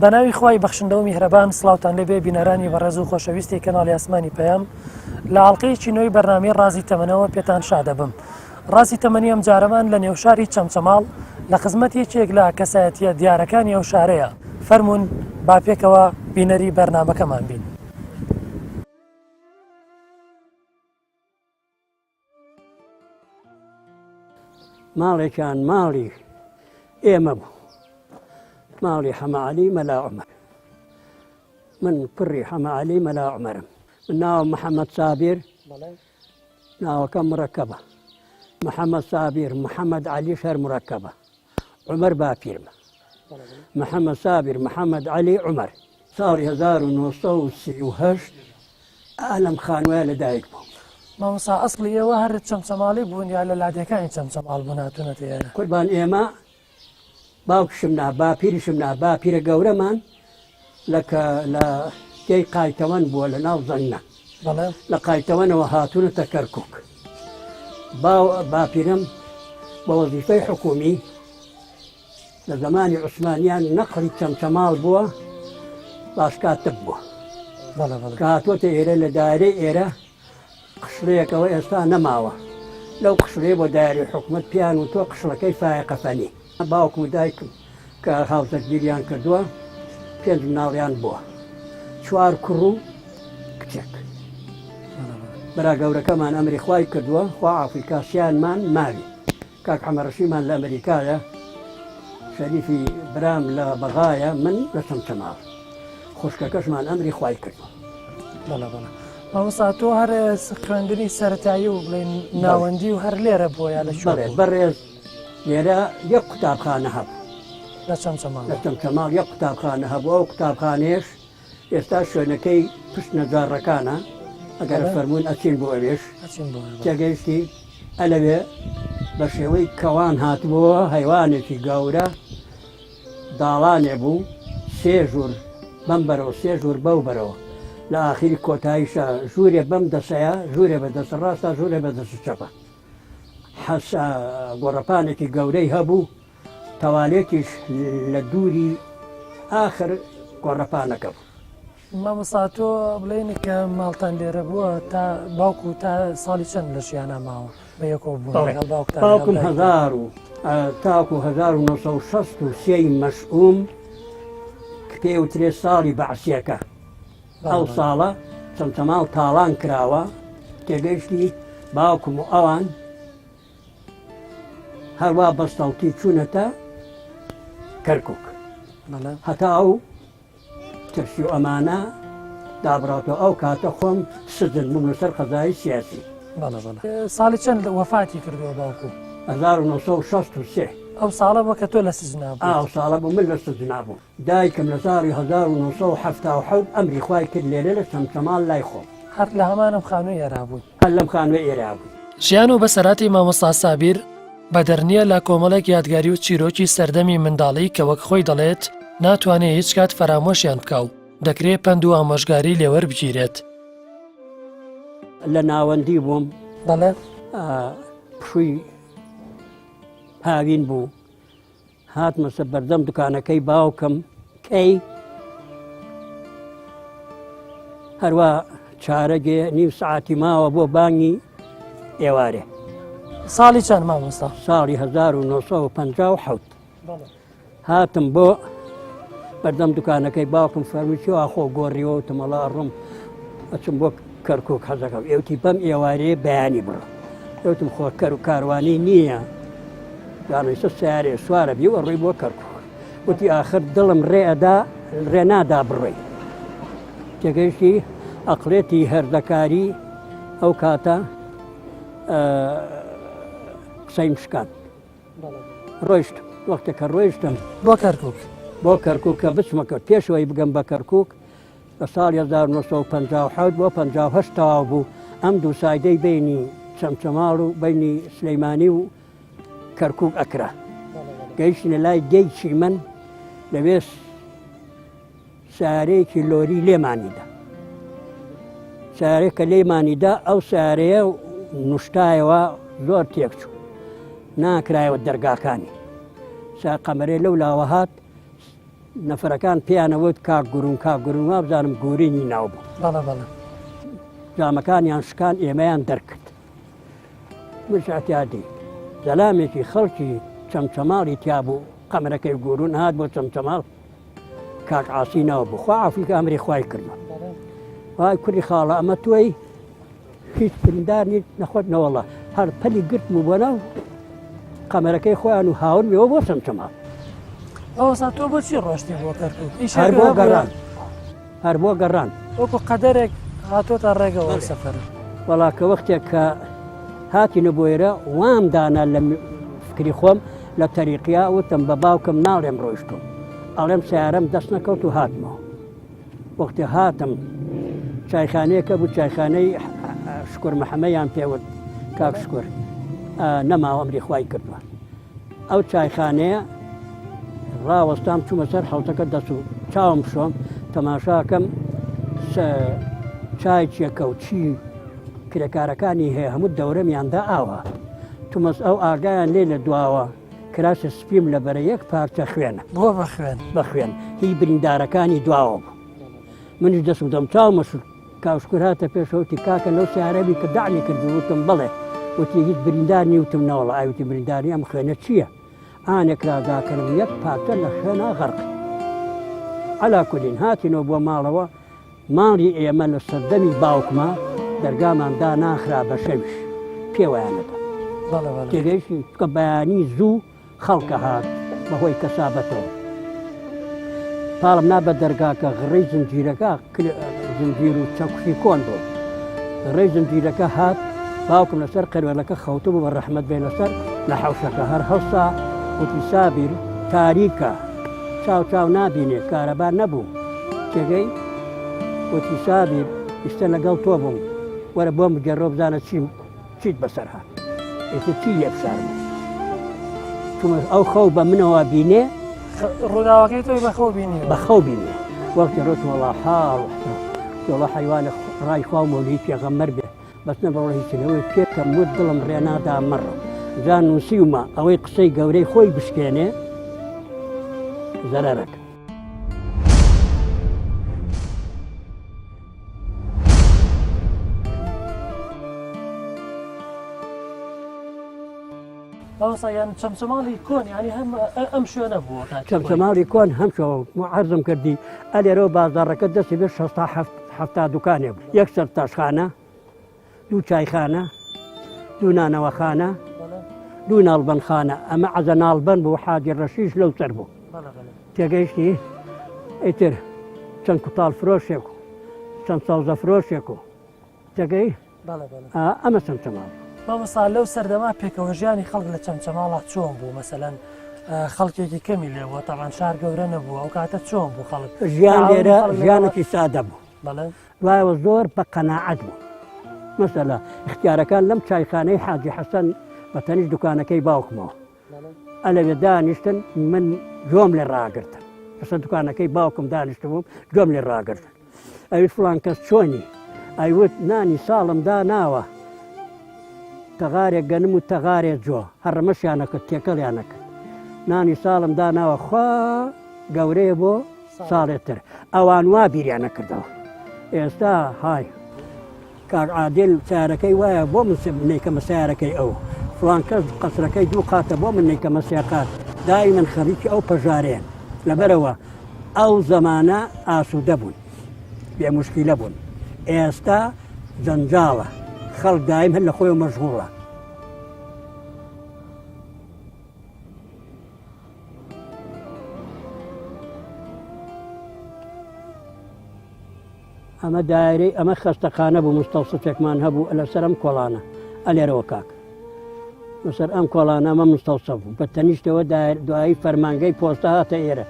بەناوی خوای بەخشندە و میهرەبان سڵاوتان لێبێ بینەرانی بەڕێز و خۆشەویستی کەناڵی ئاسمانی پەیام لە ئاڵلقەیەکی نوێی بەرنامەی ڕازی تەمەنەوە پێتان شادەبم ڕازی تەمەنی ئەم جارەمان لە نێوشاری چەمچەماڵ لە خزمەت یەکێک لە کەسایەتیە دیارەکانی ئەو شارەیە فەرمونون با پێکەوە بینەری بەرنامەکەمان بین. ماڵێکیان ماڵی ئێمە بوو ماڵی حەمەعەلی مەلا عومەر من کوڕی حەمەعەلی مەلا عومەرم من ناوم محەممەد سابیر ناوەکەم مرەکەبە محەممەد سابیر محەممەد عەلیش هەر مرەکەبە عومەر باپیرمە محەممەد سابیر محەممەد عەلی عومەر ساڵی 1938 ئالەم خانووە لە دایک بوو. مامۆستا ئەسڵی ئێوە هەر چەمچەماڵی بوون یا لە لادێکانی چەمچەماڵ بوون هاتوونەتە ئێرە؟ قوربان ئێمە باوکشم نا باپیریشم نا باپیرە گەورەمان لە کە لە تێی قایتەوەن بووە لە ناو زەنگنە بەڵێ لە قایتەوەنەوە هاتوونەتە کەرکک باو باپیرم بە وەزیفەی حکومی لە زەمانی عوسمانیان نەقڵی چەمچەماڵ بووە باشکاتب بووە بەڵێ بەڵێ کە هاتووەتە ئێرە لە دایرەی ئێرە قشڵەیەکەوە ئێستا نەماوە لەو قشڵەیە بۆ دایرەی حکومەت پێیان وتووە قشڵەکەی فایەقە فەنی. باوکم و دایکم کە هاوسەرگیریان کردووە پێنج مناڵیان بووە چوار کوڕ و کچێک. برا گەورەکەمان ئەمری خوای کردووە خوا عافوی کا سیانمان ماوی. کاک حەمەڕەشیمان لە ئەمریکایە، شەریفی برام لە بەغایە، من لە چەمچەماڵ. خوشکەکەشمان ئەمری خوای کردووە. بەڵێ بەڵێ. مامۆستا تۆ هەر خوێندنی سەرەتایی و بڵێین ناوەندی و هەر لێرە بووە یا لە کوێ بەڵێ بوو؟ بەڕێز لێرە یەک قوتابخانە هەبوو. لە چەمچەماڵ. لە چەمچەماڵ یەک قوتابخانە هەبوو، ئەو قوتابخانەیەش ئێستا شوێنەکەی پشت نەجاڕەکانە ئەگەر فەرموون ئەچین بۆ ئەوێش تێگەیشتی ئەلەوێ بە شێوەی کەوان هاتبووە هەیوانێکی گەورە داڵانێ بوو سێ ژوور بەم بەرەوە سێ ژوور بەو بەرەوە لە ئاخیری کۆتاییشە ژوورێ بەم دەسەیە ژوورێ بە دەست ڕاستە ژوورێ بە دەست چەپە حەسا گۆڕەپانێکی گەورەی هەبوو تەوالێتیش لە دووری ئاخر گۆڕەپانەکە بوو. مامۆستا تۆ بڵێن کە ماڵتان لێرە بووە تا باوکو تا ساڵی چەند لە ژیانا ماوە بە یەکەوە بوون لەگەڵ باوکتان لەگەڵ باوکم دایکتان؟ هەزار و تاکو 1963 مەشئوم کە پێی وترێ ساڵی بەعسیەکە ئەو ساڵە چەمچەماڵ تاڵان کراوە تێگەیشتی باوکم و ئەوان هەروا بەستەڵکی چوونەتە کەرکک هەتا ئەو ترسی و ئەمانە دابڕاتەوە ئەو کاتە خۆم سجن بووم لەسەر قەزای سیاسی. ساڵی چەند وەفاتی کردووە باوکو؟ 1963. ئەو ساڵە بووە کە تۆ لە سجنا بوویت؟ ئەو ساڵە بوو من لە سجنا بووم. دایکم لە ساڵی 1977 ئەمری خوای کرد لێرە لە چەمچەماڵ لای خۆم. هەر لە هەمان ئەم خانووی ئێرا بووی؟ هەر لەم خانووی ئێرا بووین. ژیان و بەسەرهاتی مامۆستا سابیر بەدەر نییە لە کۆمەڵێک یادگاری و چیرۆکی سەردەمی منداڵی کە وەک خۆی دەڵێت ناتوانێ هیچ کات فەرامۆشیان بکا و دەکرێ پەند و ئامۆژگاری لێ وەربگیرێت. لە ناوەندی بووم. بەڵێ. پشووی هاوین بوو. هاتمە سەر بەردەم دوکانەکەی باوکم کەی هەروە چارەگێ نیو سعاتی ماوە بۆ بانگی ئێوارێ ساڵی چەند مامۆستا؟ ساڵی 1957 هاتم بۆ بەردەم دوکانەکەی باوکم فەرمی چی ئاخۆ گۆڕیەوە وتم وەڵا ئەڕۆم ئەچم بۆ کەرکک حەزەکەم ئێوتی بەم ئێوارەیە بەیانی بڕۆ ئێوتم خۆ کەر و کاروانی نییە دانیشتە سیارێ سوارە بی و ڕووی بۆ کەرکک وتی ئاخر دڵم ڕێ ئەدا ڕێ نادا بڕۆی تێگەیشتی ئەقلێتی هەردەکاری ئەو کاتە قسەیم شکاند ڕۆیشتم وەختە کە ڕۆیشتم بۆ کەرکک بۆ کەرکک کە بچمە کە پێشەوەی بگەم بە کەرکک لە ساڵی 1957 بۆ 58 تەواو بوو ئەم دوو سایدەی بینی چەمچەماڵ و بینی سلەیمانی و کەرکک ئەکرا گەیشتنە لای دێی چیمەن لەوێ سیارەیەکی لۆری لێمانی دا سیارەیە کە لێمانی دا ئەو سیارەیە نوشتایەوە زۆر تێکچوو ناکرایەوە دەرگاکانی سا قەمەرێ لەو لاوە هات. نەفەرەکان پێیانەوت کاک گورون کاک گورون وابزانم گورینی ناو بوو. بەڵێ بەڵێ. جامەکانیان شکان ئێمەیان دەرکرد. منش ئەتیادی زەلامێکی خەڵکی چەمچەماڵی تیا بوو قەمرەکەی گورون هات بۆ چەمچەماڵ کاک عاسی ناو بوو خوا عافی کە ئەمری خوای کردووە وای کوری خاڵە ئەمە تۆی هیچ بریندار نیت نەخۆت نەوەڵا هەر پەلی گرتم و بۆ ناو قەمەرەکەی خۆیان و هاون بێەوە بۆ چەمچەماڵ ئەوسا تۆ بۆچی ڕۆشتی بۆ کەرکوک هەر بۆ گەڕان هەر بۆ گەڕان وەکو قەدەرێک هاتۆتە ڕێگەوە ئەو سەفەرە. وەڵا کە وەختێک کە هاتینە بۆ ئێرە وام دانا لە فکری خۆم لە تەریقیا وتم بە باوکم ناڵێم ڕۆیشتوم ئەڵێم سیارەم دەست نەکەوت و هاتمەوە وەختی هاتم چایخانەیەکە بوو چایخانەی شکر محەمەیان پێوت کاک شکر نەماوە ئەمری خوای کردووە ئەو چایخانەیە ڕاوەستام چوومە سەر حوزەکە دەست و چاوم بشۆم تەماشاکەم چایچێکە و چی کرێکارەکانی هەیە هەموو دەورەمیاندا ئاوە تومەس ئەو ئاگایان لێ لە دواوە کراسە سپیم لە بەرە یەک پارچە خوێنە بۆ بە خوێن بە خوێن هی بریندارەکانی دواوە بوو منیش دەسم دەم چاومە شوت کاوشکور هاتە پێشەوە وتی کاکە لەو سیارە بی کە دەعمی کردی وتم بەڵێ وتی هیچ بریندار نی وتم نەوەڵا ئای وتی برینداری ئەم خوێنە چییە ئانێک راگاکردم یەک پارچە لە خوێنا غەرق علا کولین هاتینەوە بۆ ماڵەوە ماڵی ئێمە لە سەردەمی باوکما دەرگامان دا ناخرا بە شەویش پێوەیانەدا تێگەیشتی کە بەیانی زوو خەڵکە هات بەهۆی کەسابەتەوە پاڵم نا بە دەرگاکە غڕی زنجیرەکە زنجیر و چەکوشی کۆن بوو غڕی زنجیرەکە هات باوکم لەسەر قەروێلەکە خەوتبوو بە ڕەحمەت بێ لەسەر لە حەوشەکە هەر هەڵسا وتی سابیر تاریکە چاو چاو نابینێ کارەبا نەبوو تێگەی وتی سابیر ئیستە لەگەڵ تۆ بووم وەرە بۆم بگەڕۆ بزانە چیم چیت بەسەر هات ئیتر چی لێ بشارمەوە چونکە ئەو خەو بە منەوە بینێ ڕووداوەکەی تۆی بە خەو بینی بە خەو بینی وەختی ڕۆت وەڵا حاڵ وەڵا حیوانە ڕای خوا و مەولی پێغەمبەر بێ بەس نەبڕۆ هیچ لەوەی پێکەم وت دڵم ڕێنادا مەڕ جا نووسیومە ئەوەی قسەی گەورەی خۆی بشکێنێ زەرەرەکە مامۆستا یان چەمچەماڵی کۆن یانی هەم ئەم شوێنە بووە کاتی خۆی. چەمچەماڵی کۆن هەم شەوە عەرزم کردی ئەلێرەوە بازاڕەکە دەستی بێ شەستا هەفت هەفتا دوکانێ بوو یەک سەرتاشخانە دوو چایخانە دوو نانەوەخانە دوو ناڵبەندخانە ئەمە عەزە ناڵبەند بوو حاجی ڕەشیش لەو سەر بوو تێگەیشتی ئیتر چەند کوتاڵ فرۆشێک و چەند سەوزە فرۆشێک و تێگەی ئەمە چەمچەماڵ. مامۆستا لەو سەردەما پێکەوە ژیانی خەڵک لە چەمچەماڵا چۆن بوو مەسەلەن خەڵکێکی کەمی لێ بووە تەبعەن شار گەورە نەبووە ئەو کاتە چۆن بوو خەڵک ژیان لێرە ژیانێکی سادە بوو دوایەوە زۆر بە قەناعەت بوو مەسەلە اختیارەکان لەم چایخانەی حاجی حەسەن بە تەنیش دوکانەکەی باوکمەوە ئەلەوێ دانیشتن من گۆم لێ ڕاگرتن لەسەر دوکانەکەی باوکم دانیشتبووم گۆم لێ ڕاگرتن ئەوی فلان کەس چۆنی ئەیوت نانی ساڵم داناوە تەغارێک گەنم و تەغارێ جۆ هەڕەمەشیانە کرد تێکەڵیانە کرد نانی ساڵم داناوە خوا گەورەیە بۆ ساڵێتر ئەوان وا بیریانە کردەوە ئێستا های کاک عادل سەیارەکەی وایە بۆ من نەیکەمە سەیارەکەی ئەو فڵان کەس قەسرەکەی دوو قاتە بۆ من نەیکەمە سێ قات دائیمەن خەریکی ئەو پەژارەیەن لەبەرەوە ئەو زەمانە ئاسوودە بوون بێ مشکیلە بوون ئێستا جەنجاڵە خەڵک دایم هەر لە خۆی مەشغوڵە ئەمە دایرەی ئەمە خەستەخانە بوو مستەوسفێکمان هەبوو لەسەر ئەم کۆڵانە ئەلێرەوە کاک لەسەر ئەم کۆڵانە ئەمە مستەوسف بوو بە تەنیشتەوە دوایی فەرمانگەی پۆستە هاتە ئێرە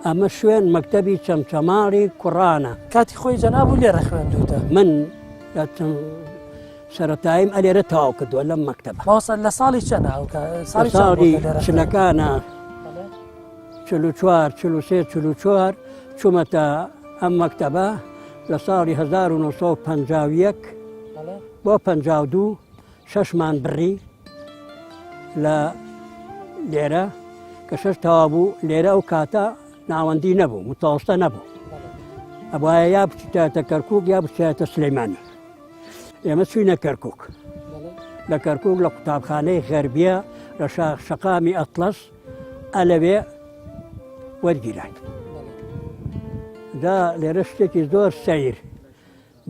ئەمە شوێن مەکتەبی چەمچەماڵی کوڕانە کاتی خۆی جەناب و لێرە خوێندوتە من لە سەرەتاییم ئەلێرە تەواو کردووە لەم مەکتەبە مامۆستا لە ساڵی چەنە ئەو ساڵی ساڵی چلەکانە 44 43 44 چوومەتە ئەم مەکتەبە لە ساڵی 1951 بۆ 52 شەشمان بڕی لە لێرە کە شەش تەوا بوو لێرە ئەو کاتە ناوەندی نەبوو، متەوەستە نەبوو. ئەبوایە یا بچیتایەتە کەرکووک یا بچیتایەتە سلەیمانی. ئێمە چوینە کەرکووک. لە کەرکووک لە قوتابخانەی غەربیە لە شەقامی ئەتڵەس ئەلەوێ وەرگیراین. جا لێرە شتێکی زۆر سەیر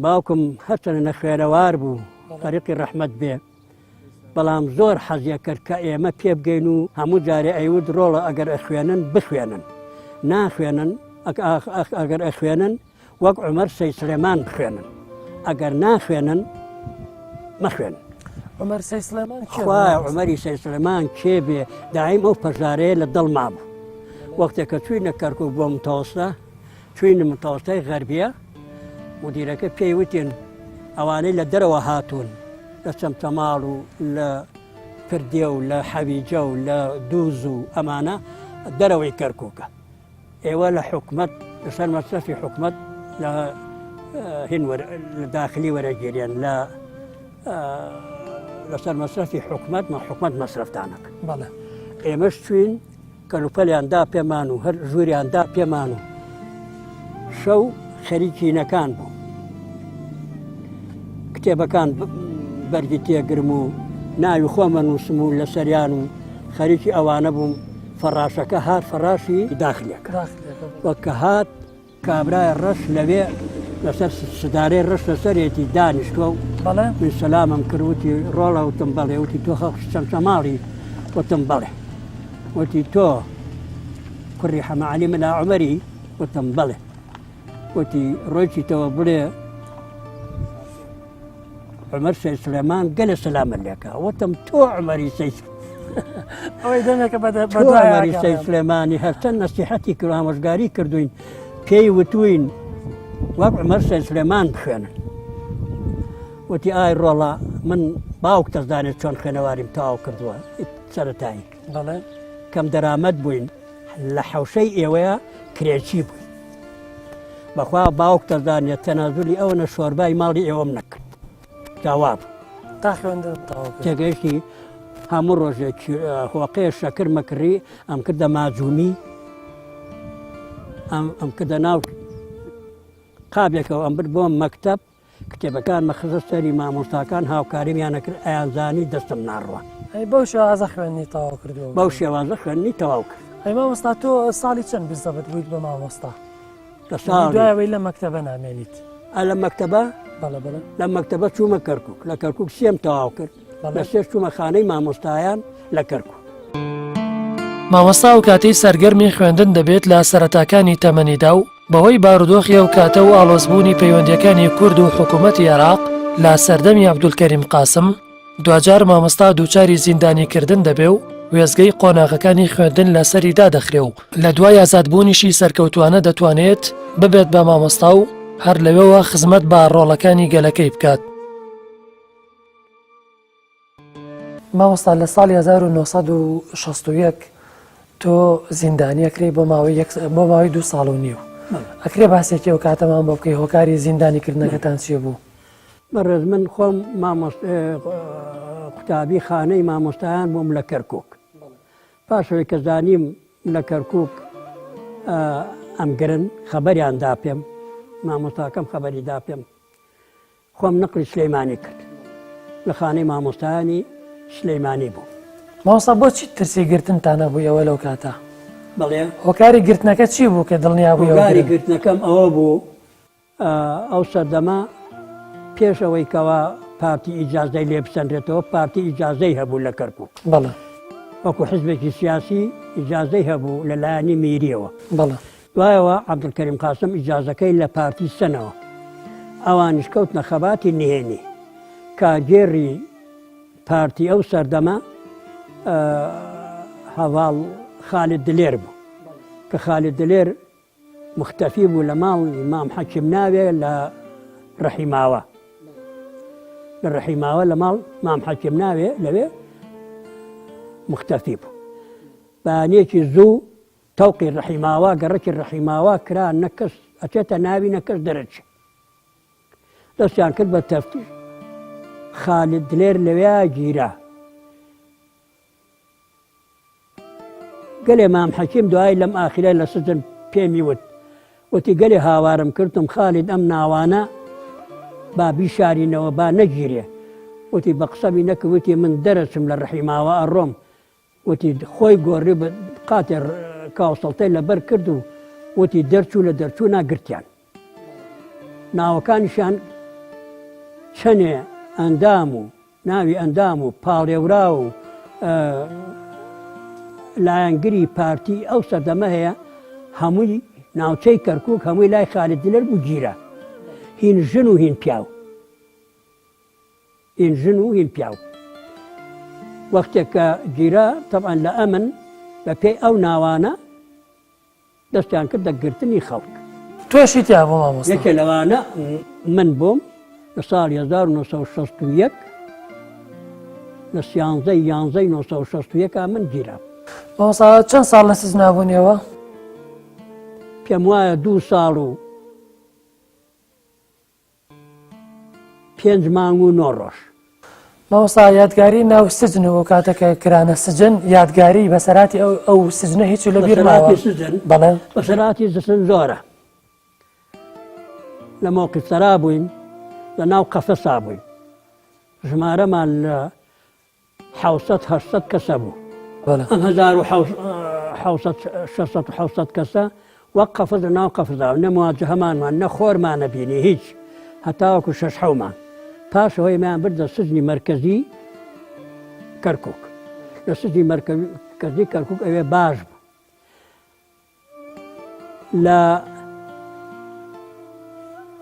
باوکم هەرچەنە نەخوێنەوار بوو فەریقی ڕەحمەت بێ بەڵام زۆر حەزیە کرد کە ئێمە پێبگەین و هەموو جارێ ئەیوت ڕۆڵە ئەگەر ئەخوێنن بخوێنن ناخوێنن ئەگەر ئەخوێنن وەک عمر سەی سلێمان بخوێنن ئەگەر ناخوێنن مەخوێن عمر سەی سلێمان خوا عمەری سەی سلێمان کێ بێ دایم ئەو پەژارەیە لە دڵ مابوو وەختێک کە چوینە کەرکک بۆ متەوەستە چوینە متەوەستەی غەربیە مدیرەکە پێی وتین ئەوانەی لە دەرەوە هاتوون لە چەمچەماڵ و لە پردێ و لە حەویجە و لە دووز و ئەمانە دەرەوەی کەرکووکە ئێوە لە حکومت لەسەر مەسرەفی حکومت لە هین لە داخلی وەرەگیرێن لە لەسەر مەسرەفی حکومت مە حکومت مەسرەفتانەکە بەڵێ ئێمەش چوین کەلوپەلیان دا پێمان و هەر ژووریان دا پێمان و شەو خەریکینەکان بوو کتێبەکان بەرگی تێگرم و ناوی خۆمە نووسم و لەسەریان و خەریکی ئەوانە بووم فەڕاشەکە هات فەڕاشی داخلەکە وەک کە هات کابرای ڕەش لەوێ لەسەر سدارەی ڕەش لەسەرێتی دانیشتووە و بەڵێ. من سەلامم کرد وتی ڕۆڵە وتم بەڵێ وتی تۆ خەڵکی چەمچەماڵی وتم بەڵێ وتی تۆ کوڕی حەمە عەلی مەلا عومەری وتم بەڵێ وتی ڕۆیچیتەوە بڵێ عومەر سەید سلێمان گەلێ سەلامت لێکا وتم تۆ عومەری سەید ئەوەی دەمێکە بە تۆ عومەری سەید سلێمانی هەرچەند نەسیحەتی کرد ئامۆژگاری کردوین پێی وتوین وەک عومەر سەید سلێمان بخوێنن وتی ئای ڕۆڵە من باوک دەزانێت چۆن خوێنەواریم تەواو کردووە سەرەتایی بەڵێ کەم دەرامەت بووین لە حەوشەی ئێوەیە کرێچی بووین بەخوا باوک دەزانێت تەنازولی ئەوەنە شۆربای ماڵی ئێوەم نەکرد جاواب تا خوێندن تەواو کرد تێگەیشتی هەموو ڕۆژێک هۆقەیە شەکر مەکڕی ئەم کردە ماجوونی ئەم ئەم کردە ناو قابێکەوە ئەم برد بۆ مەکتەب کتێبەکانمە خزە سەری مامۆستاکان هاوکاریمیان ئەکرد ئەیانزانی دەستم ناڕوا. ئەی بەو شێوازە خوێندنی تەواو کردووە؟ بەو شێوازە خوێندنی تەواو کرد. ئەی مامۆستا تۆ ساڵی چەند بزەبت بوویت بە مامۆستا؟ لە ساڵی دوای ئەوەی لە مەکتەبە نامێنیت. ئە لە مەکتەبە؟ بەڵێ بەڵێ. لە مەکتەبە چوومە کەرکووک لە کەرکووک سێم تەواو کرد لە سێش چوومە خانەی مامۆستایان لە کەرکووک. مامۆستا ئەو کاتەی سەرگەرمی خوێندن دەبێت لە سەرەتاکانی تەمەنیدا و بەهۆی بارودۆخی ئەو کاتە و ئاڵۆزبوونی پەیوەندییەکانی کورد و حکوومەتی عێراق لە سەردەمی عەبدولکەریم قاسم، دواجار مامۆستا دووچاری زیندانیکردن دەبێ و وێستگەی قۆناغەکانی خوێندن لەسەری دادەخرێ و لە دوای ئازادبوونیشی سەرکەوتووانە دەتوانێت ببێت بە مامۆستا و هەر لەوێوە خزمەت بە ڕۆڵەکانی گەلەکەی بکات. مامۆستا لە ساڵی 1961 تۆ زیندانی ئەکرێی بۆ ماوەی یەک بۆ ماوەی دو ساڵ و نیو ئەکرێ باسێکی ئەو کاتەمان بۆ بکەی هۆکاری زیندانی کردنەکەتان چی بوو؟ بەڕێز من خۆم قوتابی خانەی مامۆستایان بووم لە کەرکک پاشەوەی کە زانیم لە کەرکک ئەمگرن خەبەریان دا پێم مامۆستاکەم خەبەری دا پێم خۆم نەقلی سلیمانی کرد لە خانەی مامۆستایانی سلیمانی بووم. مامۆستا بۆچی ترسی گرتنتان هەبوو ئێوە لەو کاتە؟ بەڵێ. هۆکاری گرتنەکە چی بوو کە دڵنیا بووی ئەوە هۆکاری گرتنەکەم ئەوە بوو ئەو سەردەمە پێش ئەوەی کەوا پارتی ئیجازەی لێ بسەنرێتەوە پارتی ئیجازەی هەبوو لە کەرکووک. بەڵێ. وەکو حزبێکی سیاسی ئیجازەی هەبوو لە لایەنی میریەوە. بەڵێ. دوایەوە عەبدولکەریم قاسم ئیجازەکەی لە پارتی سەنەوە، ئەوانیش کەوتنە خەباتی نهێنی. کارگێڕی پارتی ئەو سەردەمە هەڤاڵ خالید دلێر بوو، کە خالید دلێر موختەفی بوو لە ماڵی مام حەکیم ناوێ لە ڕەحیماوە. لە ڕەحیماوە لە ماڵ مام حەکیم ناوێ لەوێ موختەفی بوو. بەیانییەکی زوو تەوقی ڕەحیماوا گەڕەکی ڕەحیماوا کرا نە کەس ئەچێتە ناوی نە کەس دەرەچێ دەستیان کرد بە تەفتیش خالد دلێر لەوێ گیرا گەلێ مام حەکیم دوای لەم ئاخرە لە سجن پێمی وت وتی گەلێ هاوارم کردم خالید ئەم ناوانە با بیشارینەوە با نەگیرێ وتی بە قسەمی نەکرد وتی من دەرەچم لە ڕەحیماوە ئەڕۆم وتی خۆی گۆڕی بە قاتێ کاوسەڵتەی لەبەر کرد و وتی دەرچوو لە دەرچوونا گرتیان. ناوەکانیشیان چەنێ ئەندام و ناوی ئەندام و پاڵێوراو و لایەنگری پارتی ئەو سەردەمە هەیە هەمووی ناوچەی کەرکک هەمووی لای خالد دلەر بوو گیرە هین ژن و هین پیاو هین ژن و هین پیاو وەختێک کە گیرا تەبعەن لە ئەمن بە پێی ئەو ناوانە دەستیان کردە گرتنی خەڵک. تۆشی تیا بوو مامۆستا؟ یەکێ لەوانە من بووم لە ساڵی 1961 لە سیانزەی یانزەی 1961 من گیرام. مامۆستا چەند ساڵ لە سجنا بوون ئێوە؟ پێم وایە دوو ساڵ و پێنج مانگ و نۆ ڕۆژ. مامۆستا یادگاری ناو سجن و ئەو کاتە کە کرانە سجن یادگاری بەسەراتی ئەو ئەو سجنە هیچ لە بیر ماوە؟ بەسەراتی سجن بەڵێ بەسەراتی سجن زۆرە لە مەوقف سەرا بووین لە ناو قەفەسا بووین ژمارەمان لە حەوسەد هەشتسەد کەسە بوو. ئەم هەزار و حەوسەد شەشسەد و حەوسەد کەسە وەک قەفز لە ناو قەفزا و نە مواجهەمانمان نە خۆرمانە بینی هیچ هەتاوەکو شەش حەومان پاش ئەوەی ئێمەیان بردە سجنی مەرکەزی کەرکک لە سجنی مەرکەزی کەرکک ئەوێ باش بوو لە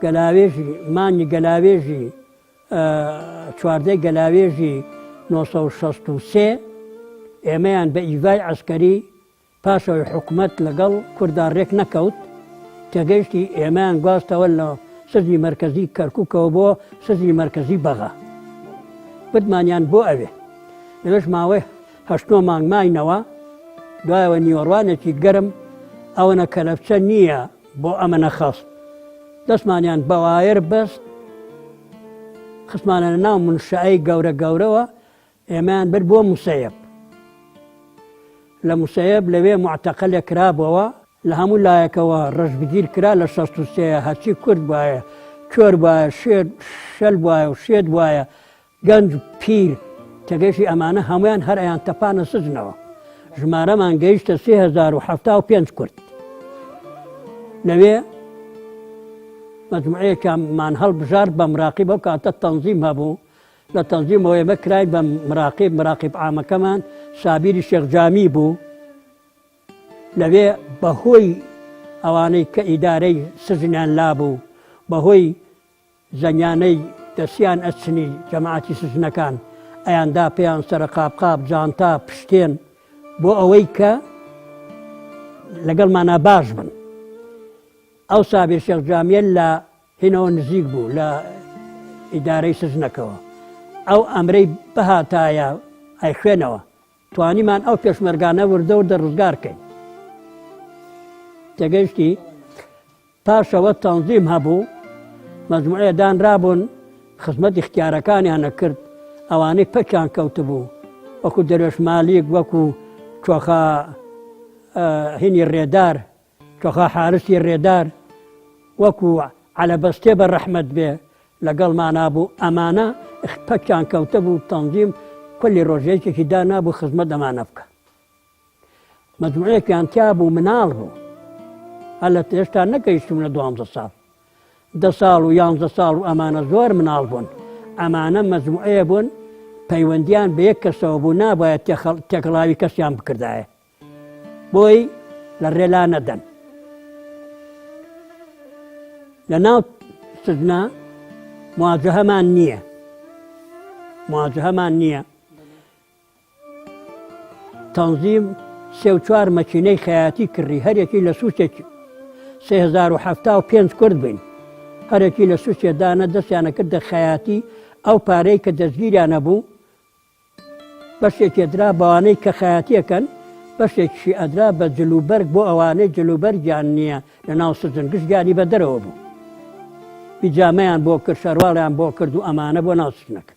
گەلاوێژی مانگی گەلاوێژی چواردەی گەلاوێژی 963 ئێمەیان بە ئیڤای عسکەری پاشەوەی حکومەت لەگەڵ کوردا ڕێک نەکەوت تێگەیشتی ئێمەیان گواستەوە لە سجنی مەرکەزی کەرکوکەوە بۆ سجنی مەرکەزی بەغا بردمانیان بۆ ئەوێ لەوێش ماوەی هەشت نۆ مانگ ماینەوە، دوایەوە نیوەڕوانێکی گەرم، ئەوەنە کەلەپچە نییە بۆ ئەمەنە خەست، دەستمانیان بە وایەر بەست، خستمانە ناو مونشەئەی گەورە گەورەوە، ئێمەیان برد بۆ موسەیەب. لە موسەیەب لەوێ موعتەقەلێک کرابۆوە، لە هەموو لایەکەوە ڕەشبگیر کرا لە 63 هەرچی کورد بوایە، کوێر بوایە، شێر شەل بوایە و شێت بوایە، گەنج پیر تەگەشی ئەمانە هەموویان هەر ئەیان تەپانە سجنەوە. ژمارەمان گەیشتە 3075 کورد. لەوێ مەجموعەیەکمان هەڵبژارد بە مراقیب ئەو کاتە تەنزیم هەبوو لە تەنزیمەوە ئێمە کراین بە مراقیب مراقیب عامەکەمان سابیری شێخ جامی بوو لەوێ بەهۆی ئەوانەی کە ئیدارەی سجنیان لابوو بەهۆی زەنگانەی دەسیان ئەچنی جەماعەتی سجنەکان ئەیاندا پێیان سەرە قاپقاپ جانتا پشتێن بۆ ئەوەی کە لەگەڵمانا باش بن ئەو سابیر شێخ جامیە لە هینەوە نزیک بوو لە ئیدارەی سجنەکەوە ئەو ئەمرەی بهاتایە ئەیخوێنەوە توانیمان ئەو پێشمەرگانە وردە وردە ڕزگار کەین تێگەیشتی پاشەوە تەنزیم هەبوو، مەجموعەیە دانرابوون خزمەتی ختیارەکانیان ئەکرد، ئەوانەی پەکیان کەوتبوو وەکو دەروێش مالیک، وەکو کۆخا هینی ڕێدار، کۆخا حارسی ڕێدار، وەکو عەلەبەستێ بە ڕەحمەت بێ لەگەڵمانا بوو، ئەمانە پەکیان کەوتبوو، تەنزیم کولی ڕۆژ یەکێکی دانابوو خزمەت ئەمانە بکا. مەجموعەیەکیان تیا بوو مناڵ بوو هەر لە هێشتا نەگەیشتوون لە دوانزە ساڵ دە ساڵ و یانزە ساڵ و ئەمانە زۆر مناڵ بوون ئەمانە مەجموعەیە بوون پەیوەندیان بە یەک کەسەوە بوو نابایە تێکەڵاوی کەسیان بکردایە بۆی لە ڕێلا نەدەن لە ناو سجنا مواجهەمان نییە مواجهەمان نییە تەنزیم سێ و چوار مەکینەی خەیاتی کڕی هەرێکی لە سوچێک 3075 کورد بووین هەرێکی لە سوچێ دانە دەستیانە کردە خەیاتی ئەو پارەی کە دەستگیریانە بوو بەشێکی ئەدرا بەوانەی کە خەیاتیەکەن بەشێکیشی ئەدرا بە جلوبەرگ بۆ ئەوانەی جلوبەرگیان نییە لە ناو سجن گشت گیانی بە دەرەوە بوو بیجامەیان بۆ کرد شەرواڵیان بۆ کرد و ئەمانە بۆ ناو سجنەکە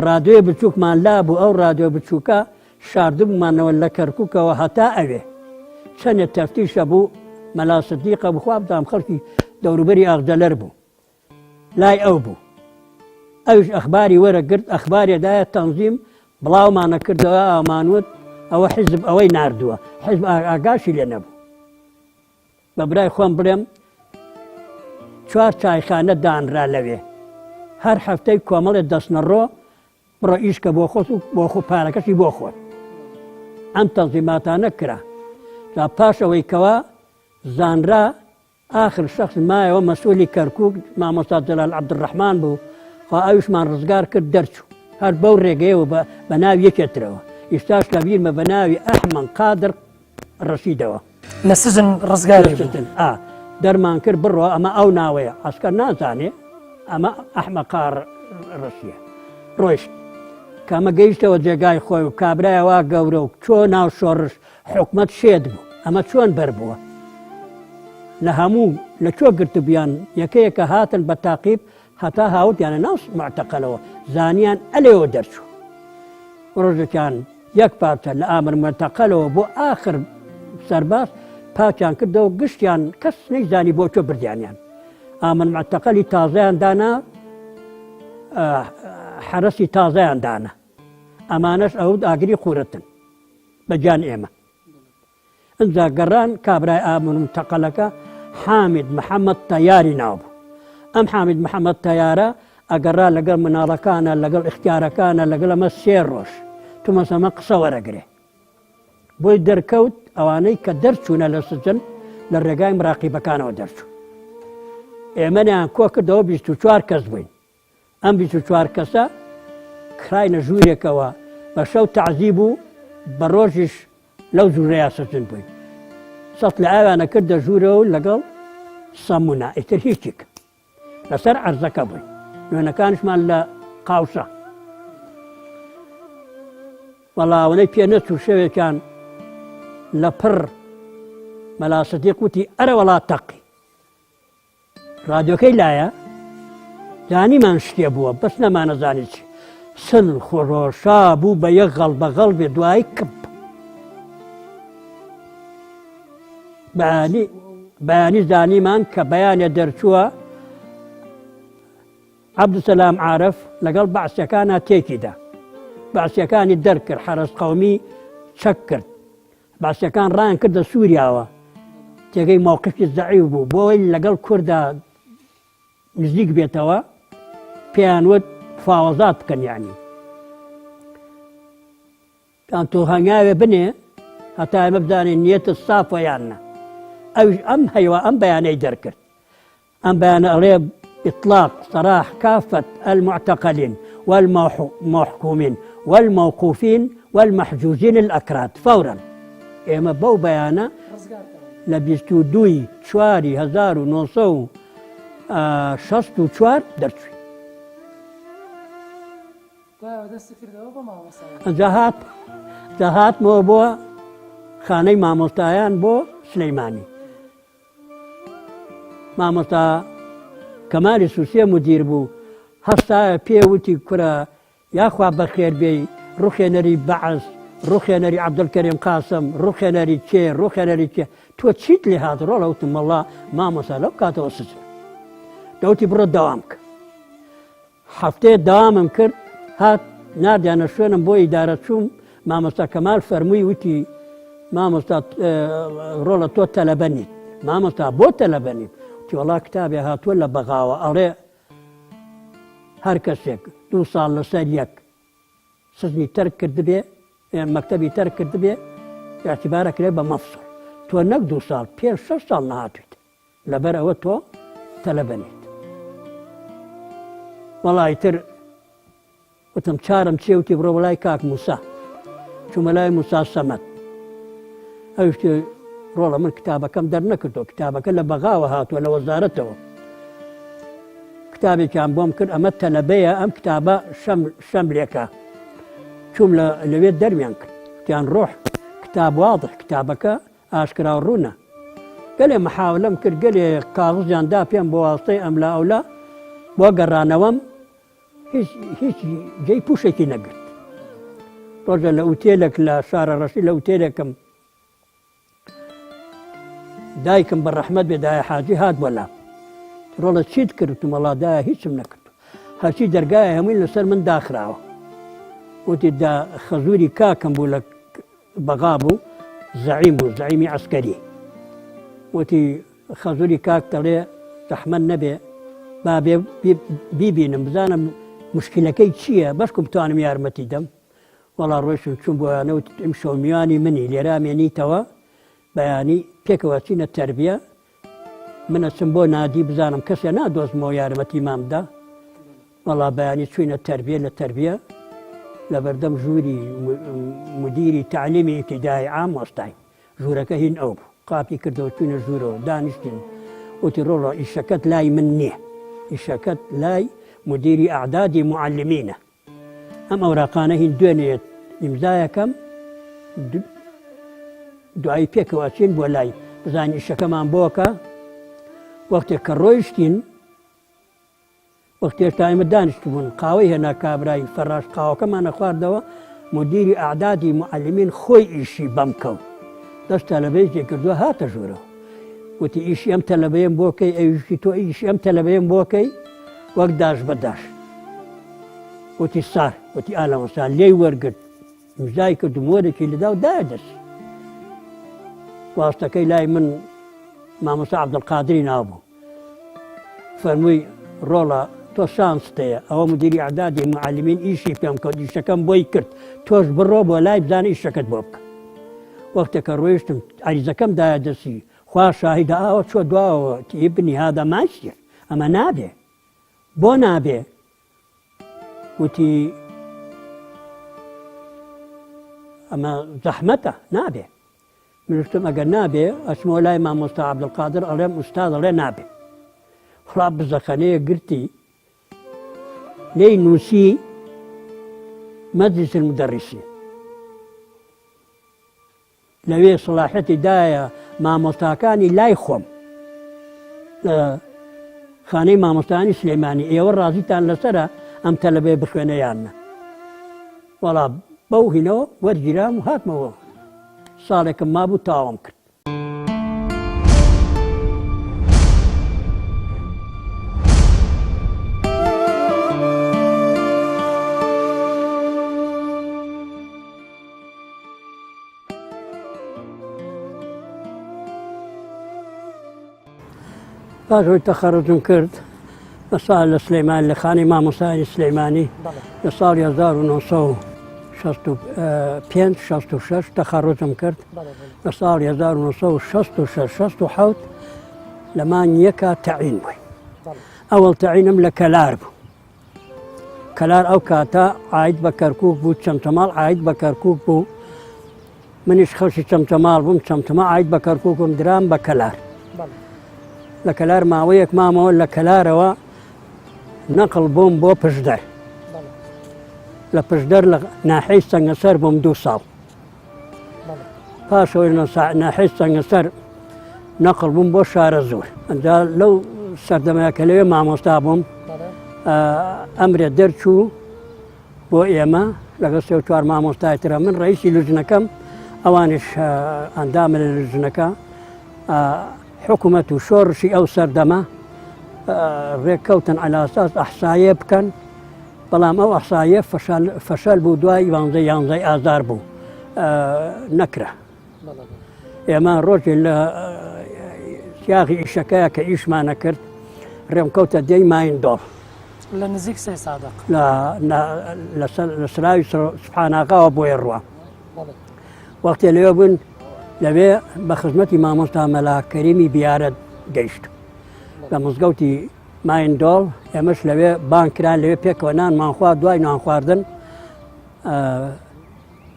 ڕادیۆی بچووکمان لابوو، ئەو ڕادیۆ بچووکە شاردبوومانەوە لە کەرکووکەوە هەتا ئەوێ. چەنێ تەفتیشە بوو مەلا سدیقە بوو خوا بزانم خەڵکی دەوروبەری ئاغجەلەر بوو لای ئەو بوو ئەویش ئەخباری وەرەگرت ئەخبارێ دایە تەنزیم بڵاومانە کردەوە ئامانوت ئەوە حیزب ئەوەی ناردووە حیزب ئاگاشی لێ نەبوو بە برای خۆم بڵێم چوار چایخانە دانرا لەوێ هەر هەفتەی کۆمەڵێ دەستنەڕۆ بڕۆ ئیشکە بۆ خۆت و بۆ خۆ پارەکەشی بۆ خۆت ئەم تەنزیماتانە کرا جا پاش ئەوەی کەوا زانرا ئاخر شخص مایەوە مەسئولی کەرکک مامۆستا جەلال عەبدولڕەحمان بوو خوا ئەویشمان ڕزگار کرد دەرچوو هەر بەو ڕێگەیەوە بە ناوی یەکێترەوە ئیستاش لە بیرمە بە ناوی ئەحمەن قادر ڕەشیدەوە. لە سجن ڕزگاری بوو. ئا دەرمان کرد بڕۆ ئەمە ئەو ناوەیە عەسکەر نازانێ ئەمە ئەحمە قاڕ ڕەشیە ڕۆیشت کە ئەمە گەیشتەوە جێگای خۆی و کابرایە وا گەورە و چۆ ناو شۆڕش حکومەت شێت بوو ئەمە چۆن بەر بووە لە هەموو لە کوێ گرتبوویان یەکەیەکە هاتن بە تاقیب هەتا هاوردیانە ناو معتەقەلەوە زانیان ئەلێوە دەرچوو ڕۆژێکیان یەک پارچە لە ئامر مەتەقەلەوە بۆ ئاخر سەرباز پاکیان کردەوە گشتیان کەس نەیزانی بۆ کوێ بردیانیان ئامر مەتەقەلی تازەیان دانا حەرەسی تازەیان دانا ئەمانەش ئەو ئاگری قورەتن بە گیان ئێمە ئنجا گەڕان کابرای ئامرم تەقەلەکە حامید محەممەد تەیاری ناو بوو ئەم حامید محەممەد تەیارە ئەگەڕا لەگەڵ مناڵەکانە لەگەڵ ئیختیارەکانە لەگەڵ ئەمە سێ ڕۆژ تومەسەمە قسە وەرەگرێ بۆی دەرکەوت ئەوانەی کە دەرچوونە لە سجن لە ڕێگای مراقیبەکانەوە دەرچوو ئێمەیان کۆ کردەوە 24 کەس بووین ئەم 24 کەسە کراینە ژوورێکەوە بە شەو تەعزیب و بە ڕۆژیش لەو ژوورەیا سجن بووین سەت لە ئاویانە کردە ژوورەوە لەگەڵ سەمونە ئیتر هیچیک لەسەر عەرزەکە بووین نوێنەکانیشمان لە قاوشە وەڵا ئەوەنەی پێ نەچوو شەوێکیان لە پڕ مەلا سدیق وتی ئەرە وەڵا تەقی ڕادیۆکەی لایە زانیمان شتێ بووە بەس نەمانەزانی چی سن خۆڕۆشا بوو بە یەک غەڵ بە غەڵ بێ دوای کپ بەیانی بەیانی زانیمان کە بەیانە دەرچووە عەبدولسەلام عارف لەگەڵ بەعسیەکانە تێکیدا بەعسیەکانی دەرکرد حەرەس قەومی چەک کرد بەعسیەکان ڕایان کردە سووریاوە تێگەی مووقفی زەعیف بوو بۆی لەگەڵ کووردا نزیک بێتەوە پێیان وت فاوەزات بکەن یعنی کان تۆ هەنگاوێ بنێ هەتا ئێمە بزانین نیەتت سافە یان نا ئەویش ئەم هەیوا ئەم بەیانەی دەرکرد ئەم بەیانە ئەڵێ اطلاق سراح كافة المعتقلين والمحكومين والموقوفين والمحجوزين الأكراد فورا ئێمە بەو بەیانە لە 22 چواری 1964 دەرچووین ئەجا هات جا هاتمەوە بۆ خانەی مامۆستایان بۆ سلەیمانی مامۆستا کەمالی سوسێ مدیر بوو هەستایە پێ وتی کورە یاخوا بەخێر بێی ڕوخێنەری بەعس ڕوخێنەری عەبدولکەریم قاسم ڕوخێنەری کێ ڕوخێنەری کێ تۆ چیت لێ هات ڕۆڵە وتم وەڵا مامۆستا لەو کاتەوە سجن دەوتی بڕۆ دەوام بکە هەفتەیە دەوامم کرد هات ناردیانە شوێنم بۆ ئیدارە چووم مامۆستا کەمال فەرمووی وتی مامۆستا ڕۆڵە تۆ تەلەبە نیت مامۆستا بۆ تەلەبە نیم وتی وەڵا کتابێ هاتووە لە بەغاوە ئەڵێ هەر کەسێک دوو ساڵ لەسەر یەک سجنی تەرک کردبێ مەکتەبی تەرک کردبێ اعتبارە کرێ بە مەفسڵ تۆ نەک دوو ساڵ پێ شەش ساڵ نەهاتویت لەبەر ئەوە تۆ تەلەبە نیت. وەڵا ئیتر وتم چارم چیە وتی بڕۆ بۆ لای کاک موسا. چوومە لای موسا سەمەد. ئەویش وتی ڕۆڵە من کتابەکەم دەرنەکردووە، کتابەکە لە بەغاوە هاتووە لە وەزارەتەوە. کتابێکیان بۆم کرد ئەمە تەلەبەیە ئەم کتابە شەم شەملێکە. چووم لە لەوێ دەرمیان کرد. وتیان ڕۆح کتاب واضح کتابەکە ئاشکرا و ڕوونە. گەلێ محاولەم کرد، گەلێ کاغزیان دا پێم بۆ واستەی ئەملا ئەولا بۆ گەڕانەوەم، هیچ هیچ جێی پووشێکی نەگرت. ڕۆژە لە ئوتێلێک لە شارە ڕەشی لە ئوتێلێکم. دایکم بە ڕەحمەت بێ دایە حاجی هات بۆ لام. ڕۆڵە چیت کرد؟ وتم وەڵا دایە هیچم نەکرد. هەرچی دەرگایە هەمووی لەسەر من داخراوە. وتی دا خەزووری کاکم بوو لە بەغا بوو زەعیم بوو زەعیمی عەسکەری. وتی خەزوری کاک دەڵێ زەحمەت نەبێ با بێ بیبینم بزانم مشکلەکەی چییە بەشکم بتوانم یارمەتی دەم وەڵا ڕۆیشتم چوون بۆیانە وتت ئیمشەو میوانی منی لێرا مێنیتەوە بەیانی پێکەوە چینە تەربیە من ئەچم بۆ نادی بزانم کەسێ نادۆزمەوە یارمەتی مام دا وەڵا بەیانی چوینە تەربیە لە تەربیە لەبەردەم ژووری مدیری تعلیمی ئیبتیدایی عام وەستاین ژوورەکە هین ئەو بوو. قاپی کردەوە چووینە ژوورەوە دانیشتین. وتی ڕۆڵە ئیشەکەت لای من نییە. ئیشەکەت لای مودیری ئەعدادی موعەلمینە. ئەم ئەوراقانە هین دوێنێ ئیمزایەکەم دوایی پێکەوە ئەچین بۆ لای بزانین ئیشەکەمان بۆکە. وەختێک کە ڕۆیشتین وەختی هێشتا ئێمە دانیشتبوون، قاوەی هێنا کابرای فەڕاش قاوەکەمانە خواردەوە، مودیری ئەعدادی موعەلیمین خۆی ئیشی بەم کەوت. دەست تەلەبەیەکی کردووە هاتە ژوورەوە. وتی ئیشی ئەم تەلەبەیەم بۆ کەی؟ ئەویش وتی تۆ ئیشی ئەم تەلەبەیەم بۆ کەی؟ وەک داش بە داش. وتی سار. وتی ئا لەوەسا لێی وەرگرت. ئیمزای کرد و مۆرێکی لەدا و دایە دەستی. واستەکەی لای من مامۆستا عەبدولقادری ناو بوو. فەرمووی ڕۆڵە تۆ شانست هەیە ئەوە مدیری ئەعدادی معلمین ئیشی پێم کەوت ئیشەکەم بۆی کرد تۆش بڕۆ بۆ لای بزانە ئیشەکەت بۆ بکە وەختێک کە ڕۆیشتم عەریزەکەم دایە دەستی خوا شاهیدە ئاوە چۆ دواوە ابنی هذا ما يصير ئەمە نابێ بۆ نابێ وتی ئەمە زەحمەتە نابێ من وتم ئەگەر نابێ ئەچمەوە لای مامۆستا عەبدولقادر ئەڵێم ئوستاد ئەڵێ نابێ. خوا بزەخەنەیەک گرتی لێی نووسی مجلس المدرسین لەوێ سڵاحەتی دایە مامۆستاکانی لای خۆم لە خانەی مامۆستانی سلێمانی ئێوە ڕازیتان لەسرە ئەم تەلەبەیە بخوێنە یان نە وەڵا بەو هینەوە وەرگیرام و هاتمەوە ساڵێکم مابوو تەواوم کرد. پاش ئەوەی تەخەڕوجم کرد لە ساڵ لە سلەیمان لە خانەی مامۆستایانی سلەیمانی لە ساڵی 1965 66 تەخەڕوجم کرد لە ساڵی 1966 67 لە مانگ یەکا تەعین بووین ئەوەڵ تەعینم لە کەلار بوو کەلار ئەو کاتە عاید بە کەرکک بوو چەمچەماڵ عاید بە کەرکک بوو منیش خەڵکی چەمچەماڵ بووم چەمچەمە عاید بە کەرککم درام بە کەلار لە کەلار ماوەیەک مامەوە لە کەلارەوە نەقل بووم بۆ پشدەر لە پشدەر لە ناحەی سەنگەسەر بووم دوو ساڵ پاشەوەی ناحەی سەنگەسەر نەقل بووم بۆ شارە زۆر ئەجا لەو سەردەمەیە کە لەوێ مامۆستا بووم ئەمرێ دەرچوو بۆ ئێمە لەگەڵ سێ و چوار مامۆستای ترە من ڕئیسی لوجنەکەم ئەوانیش ئەندامە لە لوجنەکە حکوومەت و شۆڕشی ئەو سەردەمە ڕێککەوتن عەلاساس ئەحسایە بکەن بەڵام ئەو ئەحسایە فەشەل بوو دوای یانزە یانزەی ئازار بوو نەکرا ئێمە ڕۆژێ لە سیاغی ئیشەکەیە کە ئیشمانە کرد ڕێم کەوتە دێی ماین دۆڵ لە نزیک سێ سادق لە سراوی سبحاناغاوە بۆیە ڕوە وەختێ لەوێ بوون لەوێ بە خزمەتی مامۆستا مەلا کەریمی بیارەت گەیشت لە مزگەوتی ماین دۆڵ ئێمەش لەوێ بان کران لەوێ پێکەوە نانمان خوارد دوای نان خواردن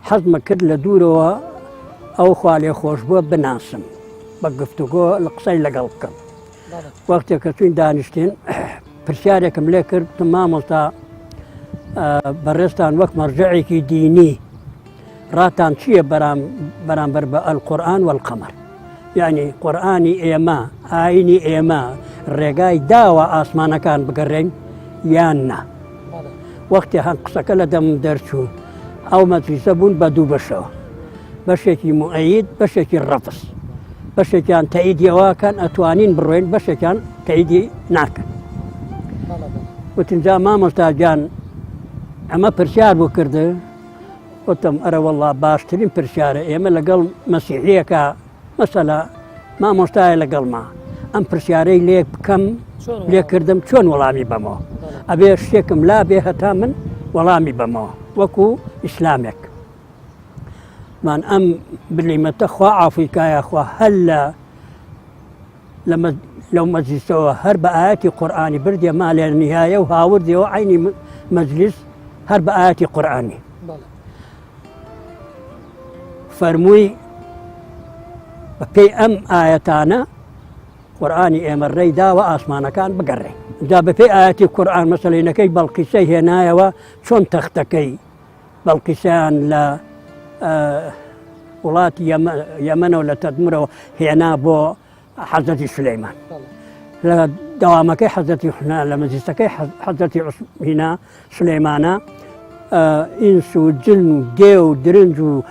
حەزمە کرد لە دوورەوە ئەو خوالێخۆشبووە بناسم بە گفتوگۆ لە قسەی لەگەڵ بکەم وەختێک کە چوین دانیشتین پرسیارێکم لێ کرد مامۆستا بەڕێزتان وەک مەرجعێکی دینی ڕاتان چییە بەرام بەرامبەر بە القورئان والقمر یعنی قورئانی ئێمە ئاینی ئێمە ڕێگای داوە ئاسمانەکان بگەڕێن یان نا وەختی هەن قسەکە لە دەمم دەرچوو ئەو مەجلیسە بوون بە دوو بەشەوە بەشێکی موئەید بەشێکی ڕەفز. بەشێکیان تەئیدی ئەوەکەن ئەتوانین بڕۆین بەشێکیان تەئیدی ناکەن. وتم جا مامۆستا گیان ئەمە پرسیار بوو کردە وتم ئەرە وەڵا باشترین پرسیارە ئێمە لەگەڵ مەسیحیەکە مەسەلە مامۆستایە لەگەڵما ئەم پرسیارەی لێ بکەم لێکردم چۆن وەڵامی بەمەوە ئەبێ شتێکم لا بێ هەتا من وەڵامی بەمەوە وەکو ئیسلامێک من ئەم بلیمەتە خوا ئافریکایە خوا هەر لە لەو مەجلیسەوە هەر بە ئاەتی قورآانی بردێ مالێ نهایە و هاوردەوە عینی مەجلیس هەر بە ئاەتی قورآانی فەرمووی بە پێی ئەم ئایەتانە قورآانی ئێمە ڕێی داوە ئاسمانەکان بگەڕێ جا بە پێی ئاەتی قورآن مەسەلینەکەی بەڵقیسەی هێنایەوە چۆن تەختەکەی بەڵقیسیان لە وڵاتی یەمەنەوە لە تەدمرەوە هێنا بۆ حەزرەتی سولەیمان لە دەوامەکەی حەزرەتی حنا لە مەجلیسەکەی حەزرەتی هینا سولەیمانە ئینس و جن و دێ و درنج و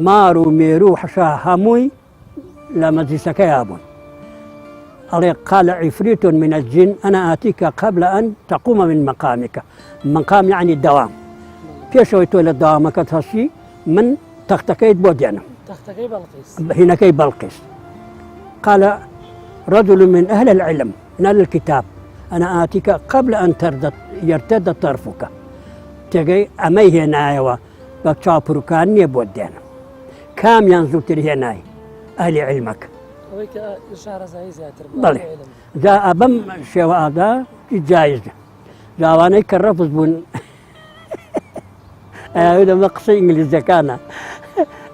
مار و مێرو و حەشا هەمووی لە مەجلیسەکەیا بوون ئەڵێ قال عفريت من الجن أنا آتيك قبل أن تقوم من مقامك مقام يعني دوام پێشەوەی تۆ لە داوامەکەت هەستی من تەختەکەیت بۆ دێنم تەختەکەی بەڵقیس هینەکەی بەڵقیس قال رجل من أهل العلم من أهل الكتاب أنا آتيك قبل أن ترد يرتد طرفك تێگەی ئەمەی هێنایەوە بە چاپروکان نییە بۆ دێنم کامیان زووتر هێنای ئەهلی علمەکە بەڵێ جا ئەبم شێوە ئادا جایزە جاوانەی کە ڕەفز بوون ئەوێ دەمە قسەی ئینگلیزیەکانە